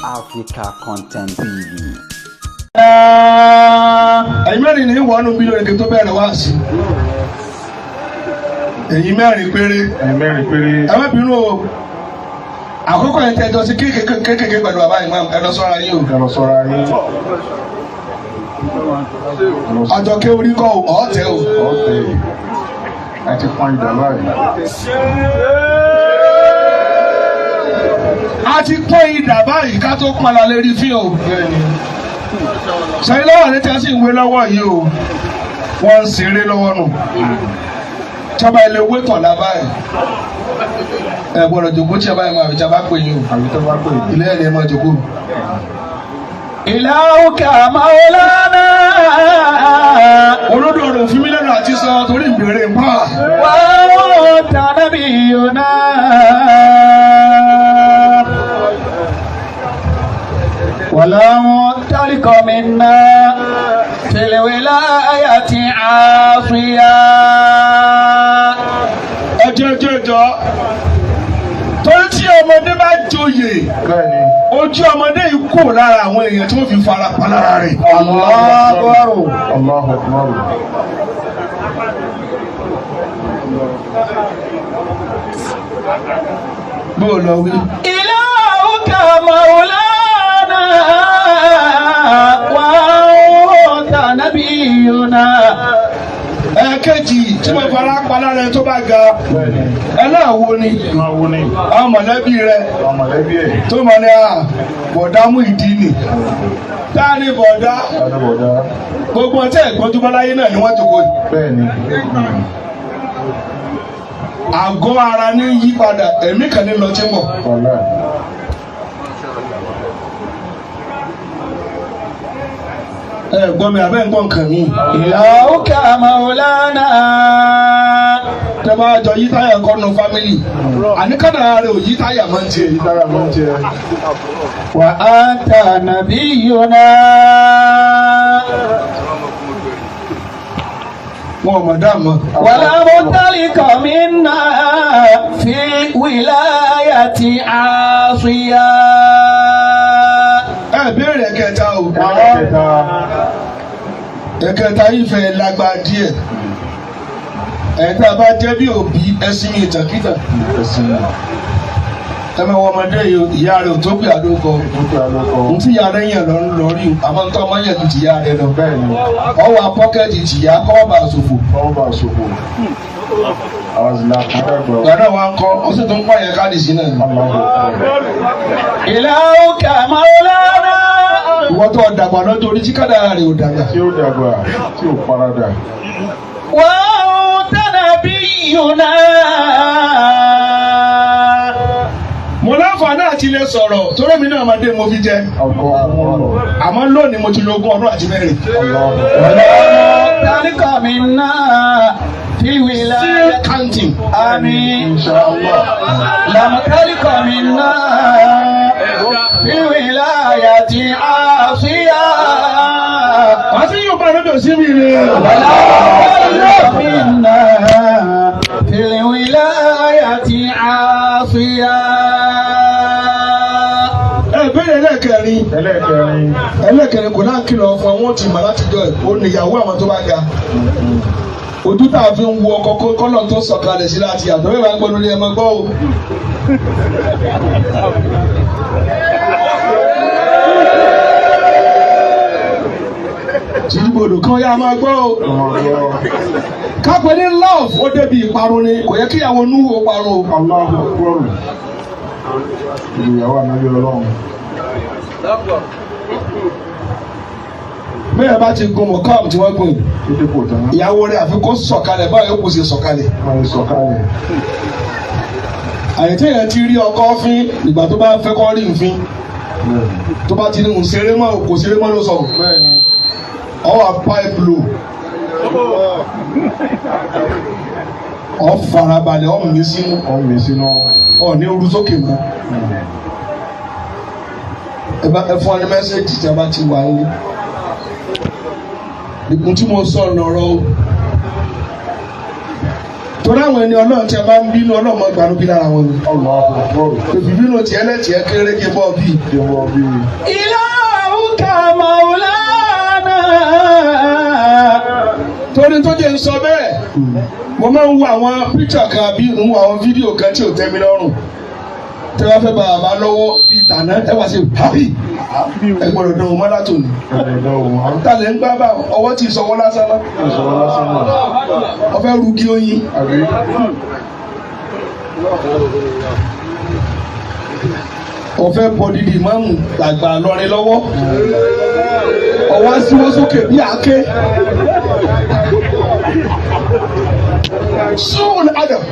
Africa Content TV. Ẹ̀yin mẹ́rin ní wọnú mílíọ̀nù kí n tó bẹ̀rẹ̀ wá sí. Ẹ̀yin mẹ́rin péré. Ẹ̀yin mẹ́rin péré. Ẹ má bínú o. Àkókò yẹn tẹ́jọ́ sí kéékèèké pẹ̀lú bàbá imam, ẹ lọ sọ́ra yín o. Ẹ lọ sọ́ra yín. Àjọké orí kọ́ ọ̀tẹ̀ o. Ọ̀tẹ̀ ẹ ti pọ́n ìdá báyìí. A ti pọ́n ìdá báyìí ká tó pọ́n la lérí fí o. Sẹ́yìn lọ́wọ́ ní tẹ́sí ìwé lọ́wọ́ yìí o. Wọ́n ń ṣeré lọ́wọ́ nù. Tọ́ba ilé owó tọ̀ la báyìí. Ẹ gbọ́dọ̀ jòkó tí a báyìí máa fi tí a bá pè yín o. Àbí tó bá pè yín. Ilé ẹ̀ ni ẹ máa jòkó. Ìlàwùkà Maulana. Olódò rò fún mi lẹ́nu àti sọ torí ìbéèrè ń pa. Wà ó tànàbí yóná. Wàláwọ̀ tálíkọ̀ mi ná. Tìlìwìlá ayà ti àfíà. Ẹjọ́ ẹjọ́ ẹjọ́. Torí tí ọmọdé bá joyè, ojú ọmọdé yìí kò lára àwọn èèyàn tí wọ́n fi fara pa lára rẹ̀. Allahu Akbar. Allahu Akbar. Bó o lọ wí. Ilahuka Maulana wa anta nabiyuna. Ẹ̀ẹ̀kejì tí mo fara pa lára ẹ tó bá ga, ẹ náà wo ni àwọn mọ̀lẹ́bí rẹ tó mọ̀ ní à bọ̀dá mú ìdí nì. Táà ní bọ̀dá, gbogbo ọtí ẹ̀gbọ́n tó bá láyé náà ni wọ́n jókòó yìí. Àgọ́ ara ní yí padà, ẹ̀mí kan ní lọ tí ń bọ̀. Ẹ gbọ́ mi abẹ́ ń gbọ́ nǹkan mi. Ilahuka Maulana. Tẹ́ bá jọ yí táyà kọ́ nu fámìlì. Àní kádàrá rẹ̀ ò yí táyà máa ń tiẹ̀. Yí táyà máa ń tiẹ̀. Wa anta nabiyuna. Wọn ò mọ̀ dáàmú. Wala mutalika minna fi wilayati asiya. Ẹ béèrè ẹ̀kẹta o. Ẹ̀kẹta yìí fẹ́ lágbá díẹ̀. Ẹ̀ta bá jẹ́ bí òbí ẹ̀sìn mi ìtàkìtà. Ẹ máa wọ ọmọdé yìí, ìyá rẹ̀ ò tó pè àdókọ. Ntí ìyá rẹ̀ yàn lọ lọ rí o, àmọ́ ntọ́ ọmọ yẹn ju tìyá rẹ̀ lọ. Ọwọ́ apọ́kẹ́tì tìyá kọ́ bá a ṣòfò. Gbàdá wa ń kọ́, ó sì tún pààyàn káàdì sí náà. Ilahuka Maulana. Ìwọ tó dàgbà lọ́jọ́ orí tí kádàrá rẹ̀ ò dàgbà. Tí ó dàgbà, tí ó paradà. Wa anta nabiyuna. Mo láǹfààní àti lè sọ̀rọ̀ torí mi náà máa dé mo fi jẹ. Àmọ́ lónìí mo ti lo ogún ọdún àti mẹ́rin. Wala mutalika minna fi wilayati. Still counting. Àmín. Inshallah. Lam talika minna fi wilayati asiya. Wàá sí yóò bá lọ́dọ̀ sí mi ni. Wala mutalika minna fi wilayati asiya. Ẹ bẹ̀rẹ̀ ẹlẹ́kẹrin. Ẹlẹ́kẹrin. Ẹlẹ́kẹrin kò náà kìlọ̀ fún àwọn tí màá láti jọ ẹ̀ ó níyàwó àwọn tó bá ga. Ojú tá a fi ń wo ọkọ kọ́lọ̀ tó sọ̀kalẹ̀ sí láti yàtọ̀ bẹ́ẹ̀ bá ń gbọ́ lórí ẹ̀ máa gbọ́ o. Tìrúgbòdò kan yá máa gbọ́ o. Kápẹ́ ní love ó débi ìparun ni kò yẹ kíyàwó Núhù ó parun o. Allahu Akbar. Ìyàwó ànábì Ọlọ́run. Bẹ́ẹ̀ bá ti gun mọ̀kọ́ọ̀mù tí wọ́n gùn yìí. Ìyàwó rẹ̀ àfi kó sọ̀kalẹ̀ báyìí ó kù sí sọ̀kalẹ̀. Àyètí yẹn ti rí ọkọ fín ìgbà tó bá fẹ́ kọ́ rí nfín. Tó bá ti ní ń ṣeré mọ́ kò ṣeré mọ́ ló sọ. Ọwọ́ pipe low. Ọ farabalẹ̀ ọ mí sínú. Ọ mí sínú. Ọ ní oru sókè mọ́. Ẹ fún ọ ní mẹ́sẹ̀gì tí a bá ti wà ní. Ìkun tí mo sọ lọ́rọ̀ o. Torí àwọn ẹni Ọlọ́run tí a bá ń bínú Ọlọ́run máa gbanú bí lára wọn ni. Ìbínú tiẹ̀ lẹ́tiẹ̀ kéré kí bọ́ bí. Ilahuka maulana. Torí tó jẹ́ ń sọ bẹ́ẹ̀, mo máa ń wo àwọn píkṣà kan bí ń wo àwọn fídíò kan tí ò tẹ́ mi lọ́rùn. Tẹ́ bá fẹ́ bá bàbá lọ́wọ́ bíi tàná ẹ wá sí happy. Ẹ gbọ́dọ̀ dán o mọ́ látòní. Tàlẹ́ ń gbá bá ọwọ́ tí ìsọwọ́ lásán náà. Ọfẹ́ rugi oyin. Ọfẹ́ bọ dídì ìmáàmù àgbà lọrin lọ́wọ́. Ọwọ́ síwọ́ sókè bí àáké. Soon Adam.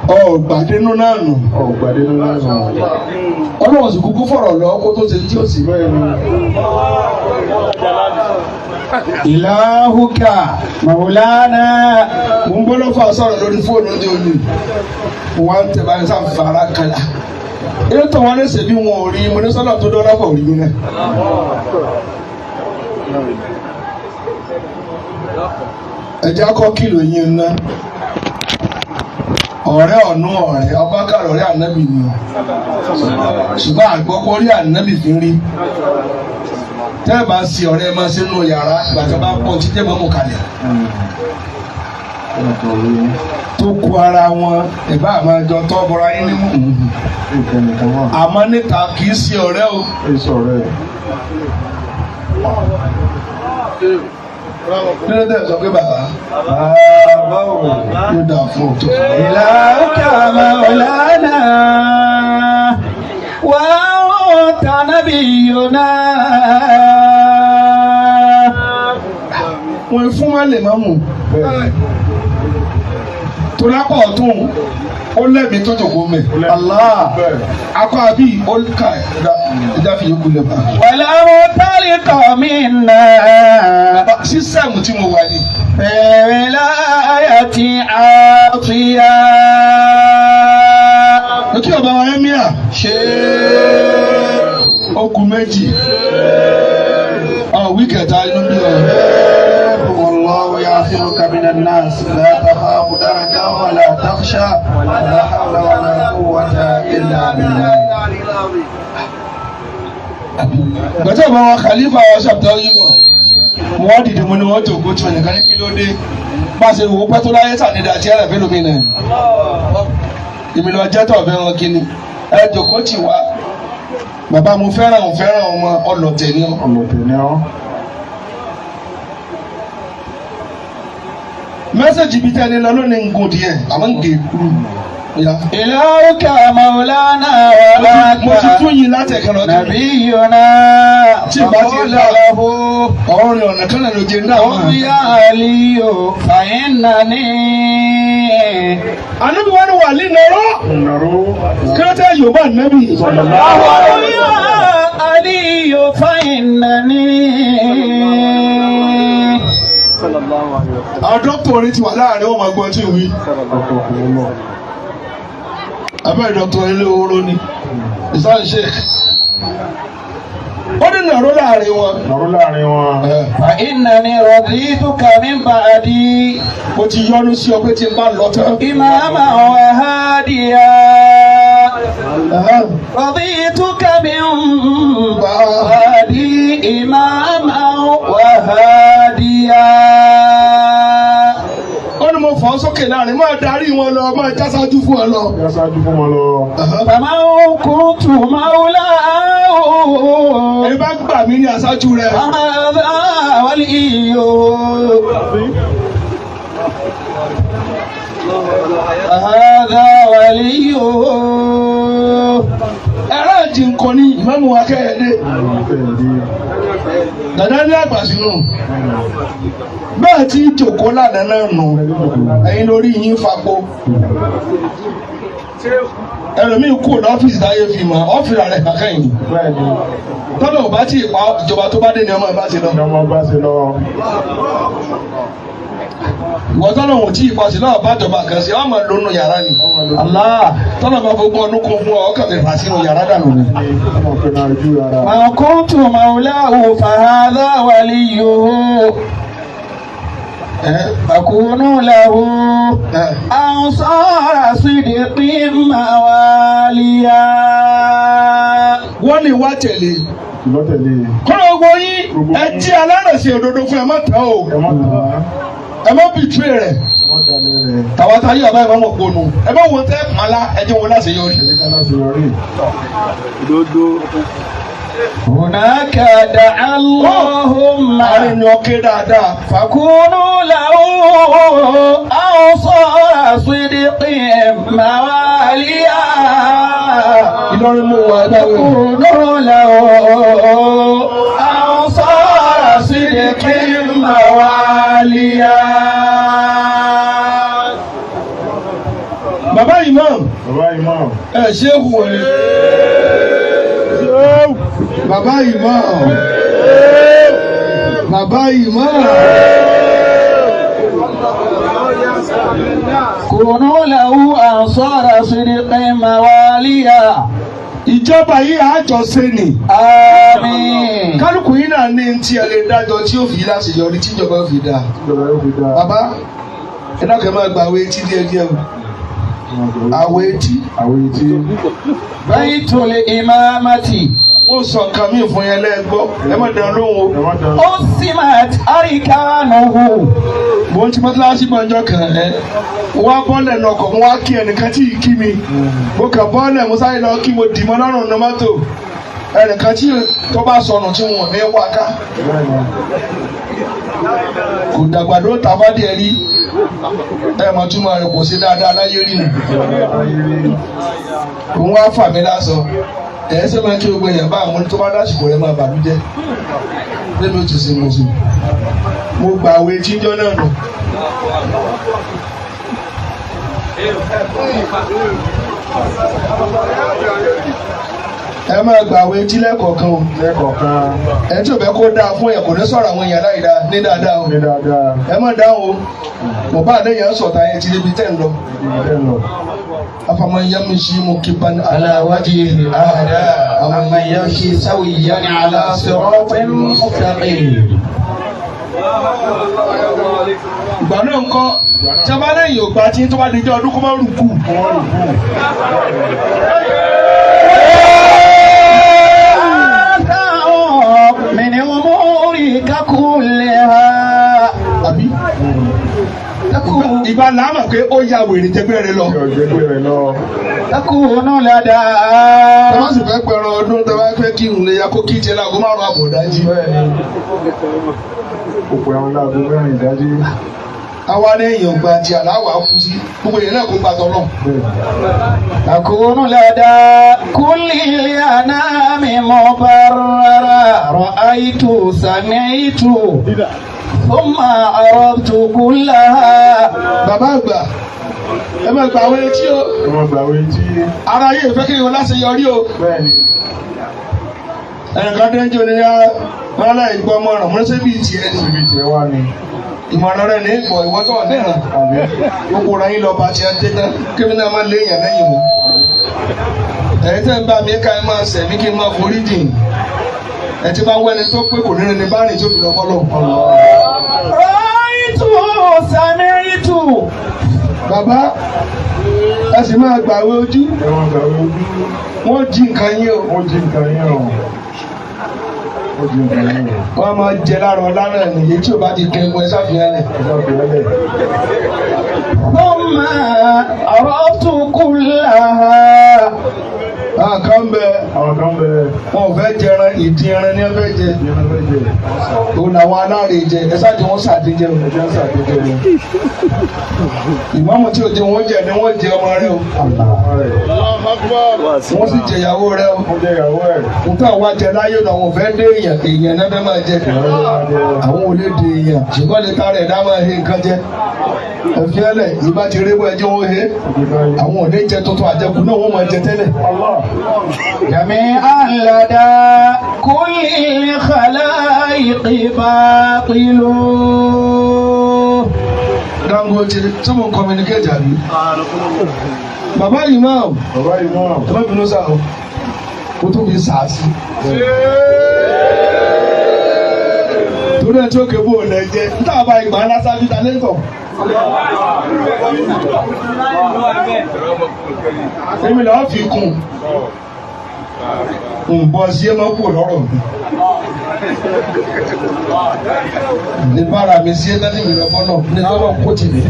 Ọ̀gbàdénú náà nù. Ọlọ́run sì kúkú fọ̀rọ̀ lọ kó tó ṣe tí ó sì bẹ́ẹ̀ ni. Ilahuka maulana. Mo ń gbọ́dọ̀ fà sọ̀rọ̀ lórí fóònù ní òní. Mo wá ń tẹ̀ báyìí sáà fara kàlà. Eré tó wọn lè ṣe bí wọn ò rí mo ní sọ́dọ̀ tó dọ́lá fọ̀ rí mi náà. Ẹ̀jẹ̀ akọ́ kìlò yín ná. Ọ̀rẹ́ ọ̀nù ọ̀rẹ́ Abubakar ọ̀rẹ́ ànábì ni o. Ṣùgbọ́n àgbọ̀kọ́ rí ànábì fi rí. Tẹ́ ẹ bá ṣe ọ̀rẹ́ ẹ máa ṣe nínú yàrá ìgbà tí a bá pọ̀ títí ẹ máa mú kalẹ̀. Tó ku ara wọn ìbá àmọ́ ẹjọ́ tọ́ bọ́ra yín nímú. Àmọ́ níta kì í ṣe ọ̀rẹ́ o. Nínú tẹ̀ sọ pé bàbá yóò dà fún òtún. Ilahuka maulana. Wa anta nabiyuna. Wọ́n fún wa lè máa mú. Torí apá ọ̀tún ó lẹ́bi tó jòkó mẹ́. Allah. Akọ àbí ó kà ẹja fi yókù lẹ̀ bá. Walam talqa minna. Sísẹ́mù tí mo wà ní. Fi wilayati atiya. Lókè ọba wa Ẹ́míà. Ṣé. Okùn méjì. Ọ̀ wíkẹ̀ta inú bí ọ. والله يعصمك من الناس لا تخاف دركا ولا تخشى ولا حول ولا قوة إلا بالله. Gbàtí ọba wa Khalifa wa ṣàbùtà yìí bọ̀. Mo wá dìde mo ní wọ́n jòkó tí wọ́n nìkan ní kí ló dé. Bá a ṣe wò ó pẹ́ tó láyé sàdédé àti ẹ̀rẹ̀ fẹ́ lómi náà. Èmi lọ jẹ́ tọ̀ fẹ́ wọn kí ni. Ẹ jòkó tì wá. Bàbá mo fẹ́ràn òun fẹ́ràn ọmọ ọlọ̀tẹ̀ ni ọ́. Ọlọ̀tẹ̀ ni ọ́. Mẹ́sẹ̀jì bíi tẹ́ni lọ lónìí ń gùn díẹ̀ àmọ́ ń gè kúrú. Ilahuka maulana wa Mo ti tún yín láti ẹ̀kan lọ tún. nabiyuna. Tí ìbá ti Faqula dá lahu. ọ̀rìn ọ̀nà kan náà ló jẹ náà. Qul ya Aliyu fa innani. Ànábì wọn wà ní nọrọ. Kí ló tẹ́ Yorùbá nábì? Qul ya Aliyu fa innani. Àwọn dókítà orin ti wà láàrin wọn máa gbọ́ tí ì wí. Abẹ́rẹ́ dókítà ilé oró ni. Ìsáyẹ̀ Sheikh. Ó ní nàró láàrin wọn. Nàró láàrin wọn. Fa innani radituka min ba'di. Mo ti yọ́nú sí ọ pé tí n bá lọ tán. Imama wa hadiya. Radituka min ba'di imama wa hadiya. Ó ní mo fọ́ sókè láàrin máa darí wọn lọ máa jásájú fún ẹ lọ. Jásájú fún wọn lọ. Faman kuntu maulahu. Ẹni bá gbà mí ní aṣáájú rẹ. Fahadha waliyyu. Fahadha waliyyu. Ẹ̀rọ ìjì nǹkan ní ìmáàmù wa Kẹ́hìndé. Dàdá ní àgbà sínú. Bẹ́ẹ̀ tí jòkó lánàá náà nù. Ẹ̀yin lórí yín fapò. Ẹlòmíì kú lọ́fíìsì táyé fi mọ̀ ọ́fìlà rẹ̀ kàkẹ́yìn. Tọ́lọ̀ ò bá tí ì pa ìjọba tó bá dé ni ọmọ bá ti lọ. Ọmọ bá ti lọ. Ìwọ tọ́lọ̀ wò tí ìpàṣẹ náà bá jọba kan sí ọmọ lónú yàrá ni. Allah. Tọ́lọ̀ máa fọgbọ́n ọdún kún fún ọ ọkàn mi fà sínú yàrá dànù ni. Ọmọ pé náà ju ara. من كنت مولاه فهذا وليه فكونوا له أنصار صدق مواليا. Wọ́n ní wá tẹ̀lé. Lọ́tẹ̀lé. Kọ́lọ̀ gbogbo yín ẹ jí alárẹ̀sẹ̀ òdodo fún ẹ má tán o. Ẹ má tàn án. Ẹ má bìtúrè rẹ̀. Ẹ má dalẹ̀ rẹ̀. Tàwa táyé ọba ẹ̀ má mọ̀ gbónu. Ẹ má wo tẹ́ pàlà ẹ jẹ́ wọn láṣẹ yọrí. Èyí ká láti yọrí. هناك دعا اللهم Àárín ni ọkẹ́ dáadáa. فكونوا له أنصار صدق مواليا. Ìlọrin mú wa ẹ bá wẹ̀. فكونوا له أنصار صدق مواليا. Bàbá Imam Bàbá Imam. ẹ ṣé kù wọlé. Bàbá Imam. Bàbá Imam. كونوا له أنصار صدق مواليا. Ìjọba yìí àjọṣe ni. آمين. Kálukú yìí náà ní tí ẹ lè dájọ́ tí ó fi láṣeyọrí tí ìjọba fi dáa. Ìjọba yóò fi dáa. Bàbá ẹ dákẹ́ máa gba àwọ̀ etí díẹ̀ díẹ̀ o. Àwọ̀ etí. Àwọn etí. بيت الإمامة Wọ́n sọ nǹkan míì fún yẹn lẹ́gbọ́. Ẹ má dán lóhùn o. Ẹ má dán. قسمت أركانه. Mo ń ti mọ́tíláṣí bọ́njọ́ kan ẹ́. Mo wá bọ́ọ̀lẹ̀ nù ọkọ̀ mo wá kí ẹnìkan tí ì kí mi. Mo kàn bọ́ọ̀lẹ̀ mo sáré lọ kí mo dì mọ́ lọ́rùn ní mọ́tò. Ẹnìkan tí tó bá sọnù tí wọn ò ní wá ká. Bẹ́ẹ̀ni. Kò dàgbà ló ta bá díẹ̀ rí. Ẹ mọ̀ túmọ̀ rẹ̀ kò sí dáadáa láyé rí nù. Òun wá fà mí lásọ. Ẹ̀ ṣe máa kí gbogbo èèyàn bá àwọn tó bá dásìkò rẹ̀ máa bàlújẹ́. Lẹ́nu ó ti ṣe mo sí. Mo gbà àwọ̀ etí jọ́ náà nù. Ẹ máa gbà àwọ̀ etí lẹ́ẹ̀kọ̀ọ̀kan o. Lẹ́kọ̀ọ̀kan. Ẹ tí ò fẹ́ kó dáa fún ẹ̀ kò ní sọ̀rọ̀ àwọn èèyàn láì dáa ní dáadáa o. Ní dáadáa. Ẹ má dáhùn o. Mo bá àdéhùn sọ̀tà yẹn ti débi tẹ́ ń lọ. Ibi tẹ́ ń lọ. Afaman yamshi mukiban على وجهه أهدى أمن يمشي سويا على صراط مستقيم. Ìgbà náà ń kọ́ tí a bá lẹ́yìn ògbà tí tó bá dijọ́ ọdún kó má rùkú. Wọ́n rù kú. من أمورك كلها. Àbí? Ìgbà làá mọ̀ pé ó ya wèrè jẹgbẹ́ rẹ lọ. Yóò jẹ́ pé rẹ̀ lọ. تكون لدى Tí wọ́n sì fẹ́ pẹ̀rọ ọdún tí wọ́n fẹ́ kí ìrùn lè ya kó kí tiẹ̀ láago 5:30 ìdájí. Bẹ́ẹ̀ni. Òpè àwọn láago 4 ìdájí. Àwa lẹ́yìn ògbà tí àláwà kú sí. Gbogbo èèyàn náà kó gbà tọ́lọ̀. Bẹ́ẹ̀ni. تكون لدى كل الأنام مبررا. رأيت سمعت ثم عرفت كلها. Bàbá àgbà ẹ máa gbà àwọn etí o. Ẹ má gbà àwọn etí. Ara yìí fẹ́ kí ìwọ láṣeyọrí o. Bẹ́ẹ̀ni. Ẹnìkan dé ń jó ní wọn láì gbọ́ ọmọ ràn mọ́ṣẹ́ bíi tiẹ̀ ni. Ibi tiẹ̀ wá ni. Ìmọ̀ràn rẹ̀ ní ìgbọ̀ ìwọ́ tó wà níran. Àbí. Gbogbo ra yín lọ bá tiẹ̀ dé tán kébí náà máa lé èèyàn lẹ́yìn mọ́. Ẹ̀yin tẹ́ ń bá mi ká ẹ máa sẹ̀ mí kí n máa forí jìn. Ẹ ti máa wẹ́ni tó pé kò ní rin ní bá rìn tó fi lọ bọ́lọ̀. رأيت سمعت. Bàbá ẹ sì máa gbàwé ojú. Ẹ má gbà àwọn ojú. Wọ́n jí nǹkan yín o. Wọ́n jí nǹkan yín o. Wọ́n jí nǹkan yín o. Wọ́n máa jẹ lára ọlá náà nìyẹn tí ò bá ti kẹ́gun ẹ sáfihàn lẹ̀. Ẹ sáfihàn lẹ̀. ثم عرفت كلها. Àwọn kan bẹ Àwọn kan bẹ. wọn ò fẹ́ jẹran ìdí ẹran ní ẹ fẹ́ jẹ. Ìyẹn fẹ́ jẹ. Òun làwọn aláàrẹ jẹ ẹ sáà tí wọ́n sàdéjẹ o. Ẹ jẹ́ sàdéjẹ. Ìmáàmù tí ò jẹ wọ́n jẹ ni wọ́n jẹ ọmọ rẹ o. Wọ́n sì jẹ ìyàwó rẹ o. Wọ́n jẹ ìyàwó ẹ̀. Nǹkan àwọn ajẹ láyé náà wọn ò fẹ́ dé èèyàn èèyàn náà fẹ́ máa jẹ. Àwọn ò lè dé èèyàn ṣùgbọ́n lè ta rẹ̀ dá máa he nǹkan jẹ. Ẹ̀fíẹ́lẹ̀ ìbá ti rí bọ́ ẹjọ́ wọn he. Àwọn ò ní jẹ tuntun àjẹkù náà wọ́n máa jẹ tẹ́lẹ̀. جميعا لدى كل الخلائق باطل. Dangote tí mo ń communicate àbí. Bàbá imam, Bàbá imam. ẹ má bínú sáà o, mo tún fi sàásì. Torí ẹ tí ó kébù ò lẹ jẹ, níta bá ìgbà ńlá sáájú ta lẹ́tọ̀. Èmi làwọn fi kún un bọ́ sí ẹ máa kú lọ́rọ̀ mi. Ní bára mi sí ẹ tẹ́tí mi lọ fọ́nà ní tọ́lọ̀ kó tì mí.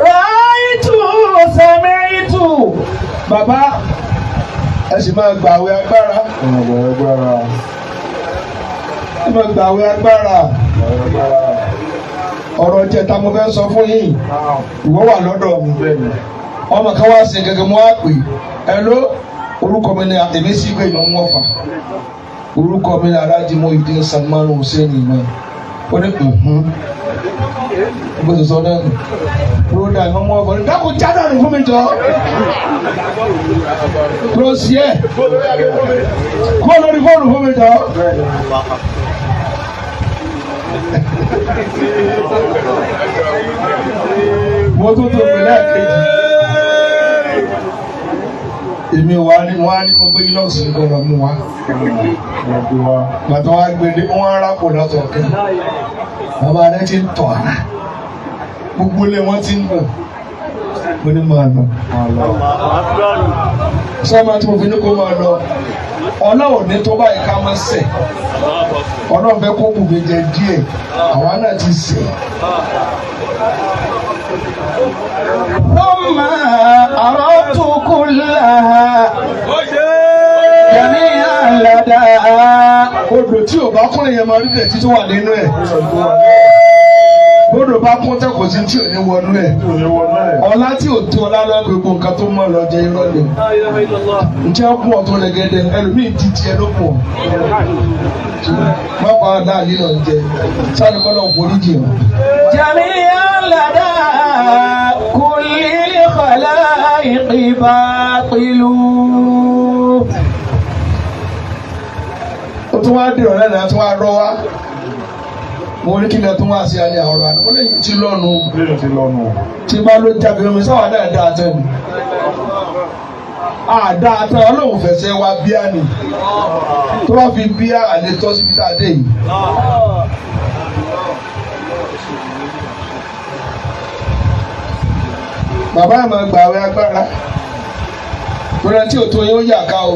Ra'aytu sami'tu. Bàbá ẹ sì máa gbàwé agbára. Ẹ máa gbàwé agbára. Ọ̀rọ̀ jẹta mo fẹ́ sọ fún yín. Ìwọ wà lọ́dọ̀ mi. Ọmọ kan wá sí gẹ́gẹ́ mo wá pè é ló orúkọ mi ní èmi sì pé ìmọ̀ ń wọ̀fà. Orúkọ mi ní Alhaji Muhyiddin Salman Hussein Imam. Ó ní bó ṣe sọ náà nù. Broda ìmọ̀ ń wọ̀fà. Dákun jáde àrùn fún mi jọ. Kúrò sí ẹ̀. Kúrò lórí fóònù fún mi jọ. Mo tún tó pè lẹ́ẹ̀kejì. Èmi wà ní wọ́n á ní kó gbé ilọ́ọ̀sì gbọ́dọ̀ mú wa. Bàtà wa gbé dé wọ́n á rápò lọ́tọ̀ kẹ́. Bàbá rẹ̀ ti ń tọ̀ ara. Gbogbo ilé wọn ti ń bọ̀. Mo ní máa lọ. Sọ́mà tí mo fi ní kó máa lọ. Ọlọ́run ní tó báyìí ká máa sẹ̀. Ọlọ́run fẹ́ kó kù mí jẹ díẹ̀. Àwa náà ti sẹ̀. ثم أردت كلها جميعا لدى Odò tí ò bá kún lèyàn máa rí dẹ̀tí tó wà nínú ẹ̀. Bódò bá kún tẹ́ kò sí tí ò ní wọnú ẹ̀. Ọlá tí ò tó ọlá lọ gbogbo nǹkan tó mọ̀ lọ jẹ irọ́ ni. Ǹjẹ́ ó kún ọ̀tún rẹ̀gẹ̀dẹ̀ ẹlòmíì ti tiẹ̀ ló pọ̀. Má pa á dáa lílọ jẹ. Sáré kọ́ lọ́n forí jì ọ́. جميعا لدى كل الخلائق باطل. Ó tún wá dèrò lẹ́nu tún wá rọ́ wá. Mo ní kí ni ẹ tún wá sí alẹ́ ọ̀rọ̀ àná. Mo lẹ́yìn tí lọ́nu. Tí bá ló jáde omi sáwà náà dáa tẹ́nu. Àdá tán Ọlọ́run fẹsẹ̀ wá bíá ni. Tó bá fi bíá àlè tọ́ síbi tá a dé yìí. Bàbá àmọ́ gbàwé agbára. Torí ẹni tí ò tó yín ó yà ká o.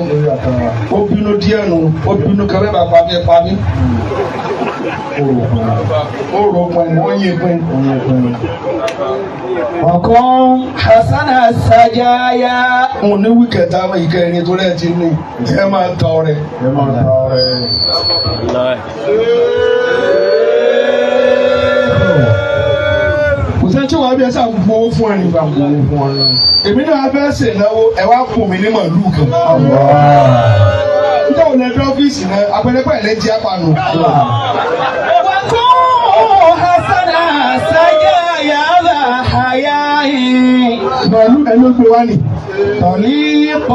Ó bínú díẹ̀ nù. Ó bínú kan bẹ́ẹ̀ bá pa mí ẹ pa mí. Ó rò pin, ó yí pin. وكن حسن السجايا. Mo ní wíkẹ̀tà ìkẹrin tó lẹ́ẹ̀ ti ní. Ẹ máa tọ rẹ̀. Kò sẹ́ni tí wàá bí ẹ sáà gbowó fún ẹni. Èmi náà fẹ́ ṣènáwó ẹ wá kùn mí ní màlúù kan. Nígbà wo lẹ dé ọ́fíìsì náà apẹ̀lẹ́pẹ̀ lẹ́ jí apànù. وكن حسن السجايا ذا حياء Màlúù ẹ ló gbé wá nì. طليق.